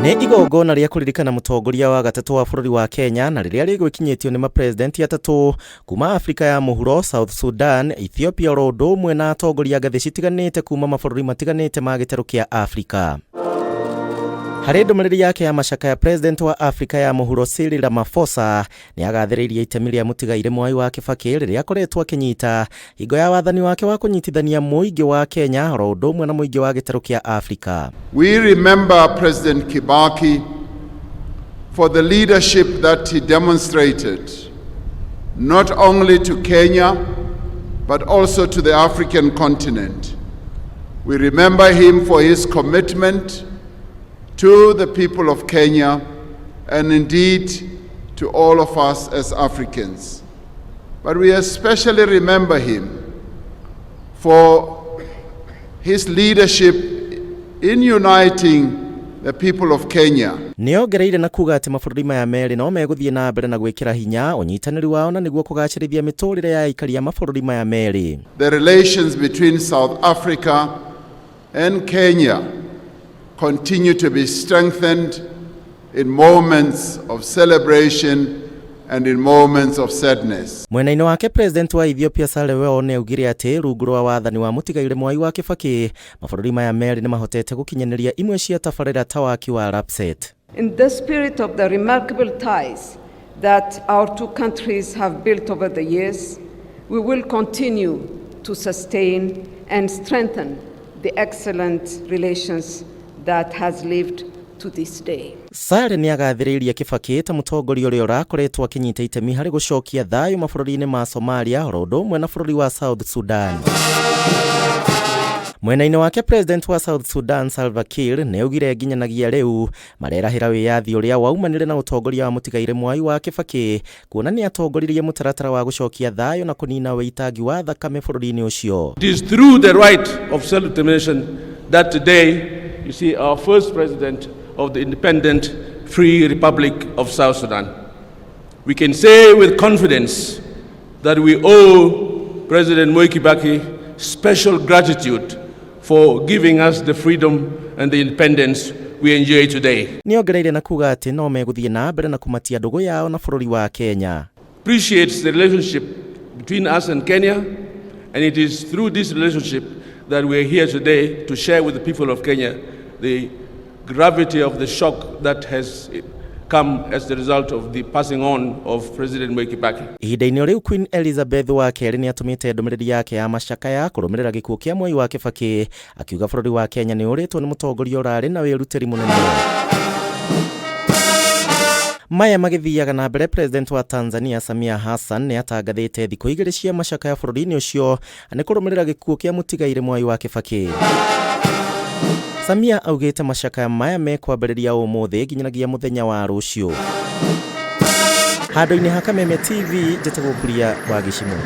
Nĩ igongona rĩa kũririkana mũtongoria wa gatatũ wa bũrũri wa Kenya na rĩrĩa rĩgwĩkinyĩtio nĩ mapresidenti atatũ kuma Afrika ya mũhuro, South Sudan, Ethiopia oro ũndũ ũmwe na atongoria ngathĩ citiganĩte kuma mabũrũri matiganĩte ma gĩtarũ kĩa Afrika. Harĩ ndũmĩrĩri yake ya macakaya, President wa Afrika ya mũhuro Cyril Ramaphosa nĩ agathĩrĩirie itemi rĩa mũtigairĩ Mwai wa Kibaki rĩrĩa akoretwo akĩnyita hingo ya wathani wake wa kũnyitithania mũingĩ wa Kenya oro ũndũ ũmwe na mũingĩ wa gĩtarũ kĩa Afrika. We remember President Kibaki for the leadership that he demonstrated, not only to Kenya, but also to the African continent. We remember him for his commitment to the people of Kenya and indeed to all of us as Africans. But we especially remember him for his leadership in uniting the people of Kenya. Nĩongereire na kuga atĩ mabũrũri maya merĩ no megũthiĩ na mbere na gwĩkĩra hinya ũnyitanĩri wao na nĩguo kũgacĩrithia mĩtũrĩre ya aikari a mabũrũri maya merĩ. The relations between South Africa and Kenya continue to be strengthened in moments of celebration and in moments of sadness. Mwena-inĩ wake, President wa Ethiopia Sahle-Work nĩ augire atĩ rungu rwa wathani wa mũtigairĩ Mwai wa Kibaki, mabũrũri maya merĩ nĩ mahotete gũkinyanĩria imwe cia tabarĩra ta waki wa LAPSSET. In the spirit of the remarkable ties that our two countries have built over the years, we will continue to sustain and strengthen the excellent relations that has lived to this day. Sahle nĩ agathĩrĩirie Kibaki ta mũtongoria ũrĩa ũrakoretwo akĩnyita itemi harĩ gũcokia thayũ mabũrũri-inĩ ma Somalia oro ũndũ ũmwe na bũrũri wa South Sudan. Mwena-inĩ wake, President wa South Sudan Salva Kiir nĩ augire nginyanagia rĩu marerahĩra wĩyathi ũrĩa waumanire na ũtongoria wa mũtigairĩ Mwai wa Kibaki, kuona nĩ atongoririe mũtaratara wa gũcokia thayũ na kũnina wĩitangi wa thakame bũrũri-inĩ ũcio. It is through the right of self-determination that today you see our first president of the independent Free Republic of South Sudan. We can say with confidence that we owe President Mwai Kibaki special gratitude for giving us the freedom and the independence we enjoy today. Nĩongereire na kuga atĩ no megũthiĩ na mbere na kũmatia ndũgũ yao na bũrũri wa Kenya. Appreciates the relationship between us and Kenya, and it is through this relationship that we are here today to share with the people of Kenya the gravity of the shock that has come as the result of the passing on of President Mwai Kibaki. Ihinda-inĩ rĩu, Queen Elizabeth wa kerĩ nĩ atũmĩte ndũmĩrĩri yake ya macakaya kũrũmĩrĩra gĩkuũ kĩa Mwai wa Kibaki, akiuga bũrũri wa Kenya nĩ ũrĩtwo nĩ mũtongoria ũrarĩ na wĩrutĩri mũnene. Maya magĩthiaga na mbere, President wa Tanzania Samia Hassan nĩ atangathĩte thikũ 2 cia macakaya bũrũri-inĩ ũcio nĩ kũrũmĩrĩra gĩkuũ kĩa mũtigairĩ Mwai wa Kibaki. Samia augĩte macakaya maya mekwambĩrĩria ũmũthĩ nginyanagia mũthenya wa rũciũ. Handũ-inĩ ha Kameme TV, njĩtagwo Kuria wa Gĩcimũ.